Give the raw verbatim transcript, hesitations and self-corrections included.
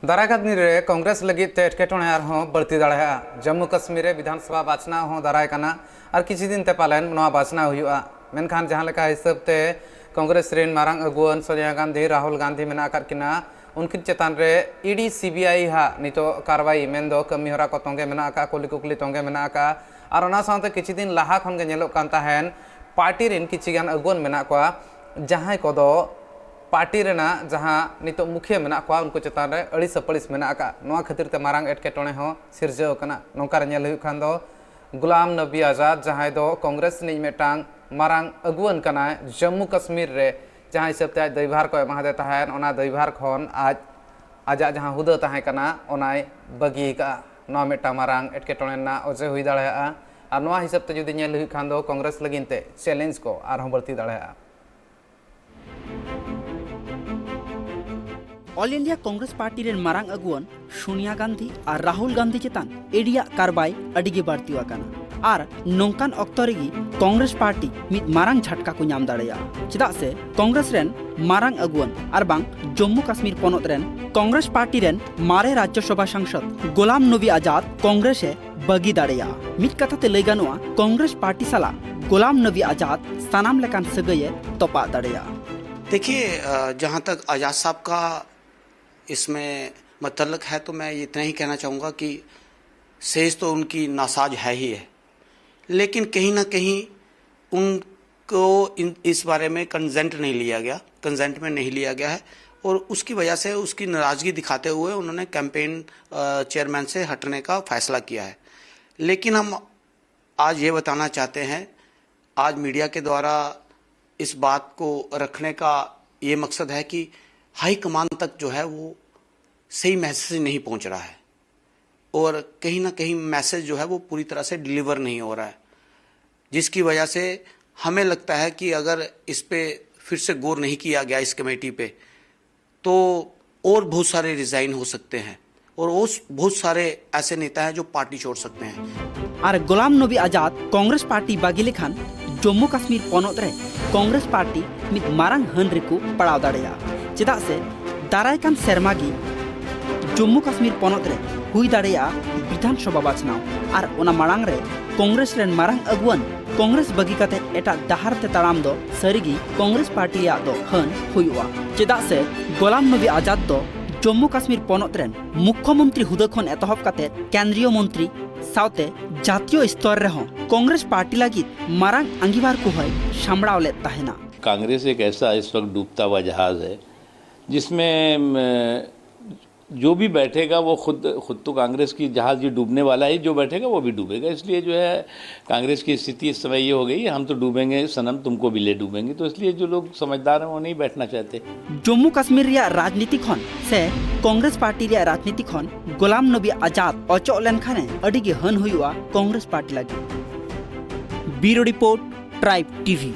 ᱫᱟᱨᱟᱭ ᱠᱟᱱ ᱫᱤᱱ ᱨᱮ ᱠᱚᱝᱜᱨᱮᱥ ᱞᱟᱹᱜᱤᱫ ᱛᱮ ᱮᱴᱠᱮᱴᱚᱬᱮ ᱟᱨᱦᱚᱸ ᱵᱟᱹᱲᱛᱤ ᱫᱟᱲᱮᱭᱟᱜᱼᱟ᱾ ᱡᱚᱢᱢᱩ ᱠᱟᱥᱢᱤᱨ ᱨᱮ ᱵᱤᱫᱷᱟᱱ ᱥᱚᱵᱷᱟ ᱵᱟᱪᱷᱱᱟᱣ ᱦᱚᱸ ᱫᱟᱨᱟᱭ ᱠᱟᱱᱟ ᱟᱨ ᱠᱤᱪᱷᱩ ᱫᱤᱱ ᱛᱮ ᱯᱟᱞᱮᱱ ᱱᱚᱣᱟ ᱵᱟᱪᱷᱱᱟᱣ ᱦᱩᱭᱩᱜᱼᱟ᱾ ᱢᱮᱱᱠᱷᱟᱱ ᱡᱟᱦᱟᱸ ᱞᱮᱠᱟ ᱦᱤᱥᱟᱹᱵ ᱛᱮ ᱠᱚᱝᱜᱨᱮᱥ ᱨᱮᱱ ᱢᱟᱨᱟᱝ ᱟᱹᱜᱩᱣᱟᱹᱱ ᱥᱳᱱᱤᱭᱟ ᱜᱟᱱᱫᱷᱤ, ᱨᱟᱦᱩᱞ ᱜᱟᱱᱫᱷᱤ ᱢᱮᱱᱟᱜ ᱟᱠᱟᱫ ᱠᱤᱱᱟ, ᱩᱱᱠᱤᱱ ᱪᱮᱛᱟᱱ ᱨᱮ E D C B I ᱦᱟᱜ ᱱᱤᱛᱚᱜ ᱠᱟᱨᱣᱟᱭ ᱢᱮᱱᱫᱚ ᱠᱟᱹᱢᱤ ᱦᱚᱨᱟ ᱠᱚ ᱛᱚᱸᱜᱮ ᱢᱮᱱᱟᱜ ᱟᱠᱟᱫ, ᱠᱩᱞᱤ ᱠᱩᱠᱞᱤ ᱛᱚᱸᱜᱮ ᱢᱮᱱᱟᱜ ᱟᱠᱟᱫ᱾ ᱟᱨ ᱚᱱᱟ ᱥᱟᱶᱛᱮ ᱠᱤᱪᱷᱩ ᱫᱤᱱ ᱞᱟᱦᱟ ᱠᱷᱚᱱ ᱜᱮ ᱧᱮᱞᱚᱜ ᱠᱟᱱ ᱛᱟᱦᱮᱱ, ᱯᱟᱨᱴᱤ ᱨᱮᱱ ᱠᱤᱪᱷᱩ ᱜᱟᱱ ᱟᱹᱜᱩᱣᱟᱹᱱ ᱢᱮᱱᱟᱜ ᱠᱚᱣᱟ, ᱡᱟᱦᱟᱸᱭ ᱠᱚᱫᱚ ᱯᱟᱨᱴᱤ ᱨᱮᱱᱟᱜ ᱡᱟᱦᱟᱸ ᱱᱤᱛᱚᱜ ᱢᱩᱠᱷᱤᱭᱟᱹ ᱢᱮᱱᱟᱜ ᱠᱚᱣᱟ, ᱩᱱᱠᱩ ᱪᱮᱛᱟᱱ ᱨᱮ ᱟᱹᱲᱤᱥ ᱟᱹᱯᱟᱹᱲᱤᱥ ᱢᱮᱱᱟᱜ ᱟᱠᱟᱫ᱾ ᱱᱚᱣᱟ ᱠᱷᱟᱹᱛᱤᱨ ᱛᱮ ᱢᱟᱨᱟᱝ ᱮᱴᱠᱮᱴᱚᱬᱮ ᱦᱚᱸ ᱥᱤᱨᱡᱟᱹᱣ ᱟᱠᱟᱱᱟ᱾ ᱱᱚᱝᱠᱟ ᱨᱮ ᱧᱮᱞ ᱦᱩᱭᱩᱜ ᱠᱷᱟᱱ ᱫᱚ, ᱜᱩᱞᱟᱢ ᱱᱚᱵᱤ ᱟᱡᱟᱫ, ᱡᱟᱦᱟᱸᱭ ᱫᱚ ᱠᱚᱝᱜᱨᱮᱥ ᱨᱤᱱᱤᱡ ᱢᱤᱫᱴᱟᱝ ᱢᱟᱨᱟᱝ ᱟᱹᱜᱩᱣᱟᱹᱱ ᱠᱟᱱᱟᱭ ᱡᱚᱢᱢᱩ ᱠᱟᱥᱢᱤᱨ ᱨᱮ, ᱡᱟᱦᱟᱸ ᱦᱤᱥᱟᱹᱵ ᱛᱮ ᱟᱡ ᱫᱟᱹᱭᱵᱷᱟᱨ ᱠᱚ ᱮᱢᱟᱫᱮ ᱛᱟᱦᱮᱸᱫ, ᱚᱱᱟ ᱫᱟᱹᱭᱵᱷᱟᱨ ᱠᱷᱚᱱ ᱟᱡ ᱟᱡᱟᱜ ᱡᱟᱦᱟᱸ ᱦᱩᱫᱟᱹ ᱛᱟᱦᱮᱸ ᱠᱟᱱᱟ, ᱚᱱᱟᱭ ᱵᱟᱹᱜᱤ ᱟᱠᱟᱫᱼᱟ᱾ ᱱᱚᱣᱟ ᱢᱤᱫᱴᱟᱝ ᱢᱟᱨᱟᱝ ᱮᱴᱠᱮᱴᱚᱬᱮ ᱨᱮᱱᱟᱜ ᱚᱡᱮ ᱦᱩᱭ ᱫᱟᱲᱮᱭᱟᱜᱼᱟ᱾ ᱟᱨ ᱱᱚᱣᱟ ᱦᱤᱥᱟᱹᱵ ᱛᱮ ᱡᱩᱫᱤ ᱧᱮᱞ ᱦᱩᱭᱩᱜ ᱠᱷᱟᱱ ᱫᱚ, ᱠᱚᱝᱜᱨᱮᱥ ᱞᱟᱹᱜᱤᱫ ᱛᱮ ᱪᱮᱞᱮᱧᱡᱽ ᱠᱚ ᱟᱨᱦᱚᱸ ᱵᱟᱹᱲᱛᱤ ᱫᱟᱲᱮᱭᱟᱜᱼᱟ᱾ ᱚᱞ ᱤᱱᱰᱤᱭᱟ ᱠᱚᱝᱜᱨᱮᱥ ᱯᱟᱨᱴᱤ ᱨᱮᱱ ᱢᱟᱨᱟᱝ ᱟᱹᱜᱩᱣᱟᱹᱱ ᱥᱳᱱᱤᱭᱟ ᱜᱟᱱᱫᱷᱤ ᱟᱨ ᱨᱟᱦᱩᱞ ᱜᱟᱱᱫᱷᱤ ᱪᱮᱛᱟᱱ ᱤ ᱰᱤ ᱭᱟᱜ ᱠᱟᱨᱵᱟᱭ ᱟᱹᱰᱤ ᱜᱮ ᱵᱟᱹᱲᱛᱤ ᱟᱠᱟᱱᱟ᱾ ᱟᱨ ᱱᱚᱝᱠᱟᱱ ᱚᱠᱛᱚ ᱨᱮᱜᱮ ᱠᱚᱝᱜᱨᱮᱥ ᱯᱟᱨᱴᱤ ᱢᱤᱫ ᱢᱟᱨᱟᱝ ᱡᱷᱟᱴᱠᱟ ᱠᱚ ᱧᱟᱢ ᱫᱟᱲᱮᱭᱟᱜᱼᱟ, ᱪᱮᱫᱟᱜ ᱥᱮ ᱠᱚᱝᱜᱨᱮᱥ ᱨᱮᱱ ᱢᱟᱨᱟᱝ ᱟᱹᱜᱩᱣᱟᱹᱱ ᱟᱨ ᱵᱟᱝ ᱡᱚᱢᱢᱩ ᱠᱟᱥᱢᱤᱨ ᱯᱚᱱᱚᱛ ᱨᱮᱱ ᱠᱚᱝᱜᱨᱮᱥ ᱯᱟᱨᱴᱤ ᱨᱮᱱ ᱢᱟᱨᱮ ᱨᱟᱡᱽᱡᱚ ᱥᱚᱵᱷᱟ ᱥᱟᱝᱥᱚᱫ ᱜᱳᱞᱟᱢ ᱱᱚᱵᱤ ᱟᱡᱟᱫ ᱠᱚᱝᱜᱨᱮᱥ ᱮ ᱵᱟᱹᱜᱤ ᱫᱟᱲᱮᱭᱟᱜᱼᱟ᱾ ᱢᱤᱫ ᱠᱟᱛᱷᱟ ᱛᱮ ᱞᱟᱹᱭ ᱜᱟᱱᱚᱜᱼᱟ, ᱠᱚᱝᱜᱨᱮᱥ ᱯᱟᱨᱴᱤ ᱥᱟᱞᱟᱜ ᱜᱳᱞᱟᱢ ᱱᱚᱵᱤ ᱟᱡᱟᱫ ᱥᱟᱱᱟᱢ ᱞᱮᱠᱟᱱ ᱥᱟᱹᱜᱟᱹᱭ ᱮ ᱛᱚᱯᱟᱜ ᱫᱟᱲᱮᱭᱟᱜᱼᱟ᱾ देखिए, अ, जहाँ तक आज़ाद साहब का इसमें मतलब है, तो मैं इतना ही कहना चाहूँगा कि सेज तो उनकी नासाज है ही है, लेकिन कहीं ना कहीं उनको इन, इस बारे में कंसेंट नहीं लिया गया, कंसेंट में नहीं लिया गया है, और उसकी वजह से उसकी नाराज़गी दिखाते हुए उन्होंने कैंपेन चेयरमैन से हटने का फैसला किया है। लेकिन हम आज ये बताना चाहते हैं, आज मीडिया के द्वारा इस बात को रखने का ये मकसद है कि हाई कमान तक जो है, वो सही मैसेज नहीं पहुंच रहा है और कहीं ना कहीं मैसेज जो है, वो पूरी तरह से डिलीवर नहीं हो रहा है, जिसकी वजह से हमें लगता है कि अगर इस पे फिर से गौर नहीं किया गया, इस कमेटी पे, तो और बहुत सारे रिजाइन हो सकते हैं और उस बहुत सारे ऐसे नेता हैं जो पार्टी छोड़ सकते हैं। ᱟᱨ ᱜᱳᱞᱟᱢ ᱱᱚᱵᱤ ᱟᱡᱟᱫ ᱠᱚᱝᱜᱨᱮᱥ ᱯᱟᱨᱴᱤ ᱵᱟᱹᱜᱤ ᱞᱮᱠᱷᱟᱱ ᱡᱚᱢᱢᱩ ᱠᱟᱥᱢᱤᱨ ᱯᱚᱱᱚᱛ ᱨᱮ ᱠᱚᱝᱜᱨᱮᱥ ᱯᱟᱨᱴᱤ ᱢᱤᱫ ᱢᱟᱨᱟᱝ ᱦᱟᱹᱱ ᱨᱮᱠᱚ ᱯᱟᱲᱟᱣ ᱫᱟᱲᱮᱭᱟᱜᱼᱟ, ᱪᱮᱫᱟᱜ ᱥᱮ ᱫᱟᱨᱟᱭ ᱠᱟᱱ ᱥᱮᱨᱢᱟ ᱜᱮ ᱡᱚᱢᱢᱩ ᱠᱟᱥᱢᱤᱨ ᱯᱚᱱᱚᱛ ᱨᱮ ᱦᱩᱭ ᱫᱟᱲᱮᱭᱟᱜᱼᱟ ᱵᱤᱫᱷᱟᱱ ᱥᱚᱵᱷᱟ ᱵᱟᱪᱷᱱᱟᱣ, ᱟᱨ ᱚᱱᱟ ᱢᱟᱲᱟᱝ ᱨᱮ ᱠᱚᱝᱜᱨᱮᱥ ᱨᱮᱱ ᱢᱟᱨᱟᱝ ᱟᱹᱜᱩᱣᱟᱹᱱ ᱠᱚᱝᱜᱨᱮᱥ ᱵᱟᱹᱜᱤ ᱠᱟᱛᱮ ᱮᱴᱟᱜ ᱰᱟᱦᱟᱨ ᱛᱮ ᱛᱟᱲᱟᱢ ᱫᱚ ᱥᱟᱹᱨᱤᱜᱮ ᱠᱚᱝᱜᱨᱮᱥ ᱯᱟᱨᱴᱤᱭᱟᱜ ᱫᱚ ᱦᱟᱹᱱ ᱦᱩᱭᱩᱜᱼᱟ᱾ ᱪᱮᱫᱟᱜ ᱥᱮ ᱜᱳᱞᱟᱢ ᱱᱚᱵᱤ ᱟᱡᱟᱫ ᱫᱚ ᱡᱚᱢᱢᱩ ᱠᱟᱥᱢᱤᱨ ᱯᱚᱱᱚᱛ ᱨᱮᱱ ᱢᱩᱠᱷᱭᱚᱢᱚᱱᱛᱨᱤ ᱦᱩᱫᱟᱹ ᱠᱷᱚᱱ ᱮᱛᱚᱦᱚᱵ ᱠᱟᱛᱮ ᱠᱮᱱᱫᱨᱤᱭᱚ ᱢᱚᱱᱛᱨᱤ ᱥᱟᱶᱛᱮ ᱡᱟᱛᱤᱭᱚ ᱥᱛᱚᱨ ᱨᱮᱦᱚᱸ ᱠᱚᱝᱜᱨᱮᱥ ᱯᱟᱨᱴᱤ ᱞᱟᱹᱜᱤᱫ ᱢᱟᱨᱟᱝ ᱟᱸᱜᱤᱵᱷᱟᱨ ᱠᱚ ᱦᱚᱸᱭ ᱥᱟᱢᱵᱲᱟᱣ ᱞᱮᱫ ᱛᱟᱦᱮᱱᱟ᱾ कांग्रेस एक ऐसा इस वक्त डूबता हुआ जहाज है जिसमें म, जो भी बैठेगा वो खुद खुद तो कांग्रेस की जहाज ये डूबने वाला है, जो बैठेगा वो भी डूबेगा। इसलिए जो है कांग्रेस की स्थिति इस समय ये हो गई है, हम तो डूबेंगे सनम, तुमको भी ले डूबेंगे। तो इसलिए जो लोग समझदार हैं वो नहीं बैठना चाहते। ᱡᱚᱢᱢᱩ ᱠᱟᱥᱢᱤᱨ ᱨᱮᱭᱟᱜ ᱨᱟᱡᱽᱱᱤᱛᱤ ᱠᱷᱚᱱ ᱥᱮ ᱠᱚᱝᱜᱨᱮᱥ ᱯᱟᱨᱴᱤ ᱨᱮᱭᱟᱜ ᱨᱟᱡᱽᱱᱤᱛᱤ ᱠᱷᱚᱱ ᱜᱳᱞᱟᱢ ᱱᱚᱵᱤ ᱟᱡᱟᱫ ᱚᱪᱚᱜ ᱞᱮᱱᱠᱷᱟᱱᱮ ᱟᱹᱰᱤ ᱜᱮ ᱦᱟᱹᱱ ᱦᱩᱭᱩᱜᱼᱟ ᱠᱚᱝᱜᱨᱮᱥ ᱯᱟᱨᱴᱤ ᱞᱟᱹᱜᱤᱫ᱾ ᱵᱤᱭᱩᱨᱳ ᱨᱤᱯᱳᱨᱴ, ᱴᱨᱟᱭᱤᱵᱽ ᱴᱤᱵᱷᱤ᱾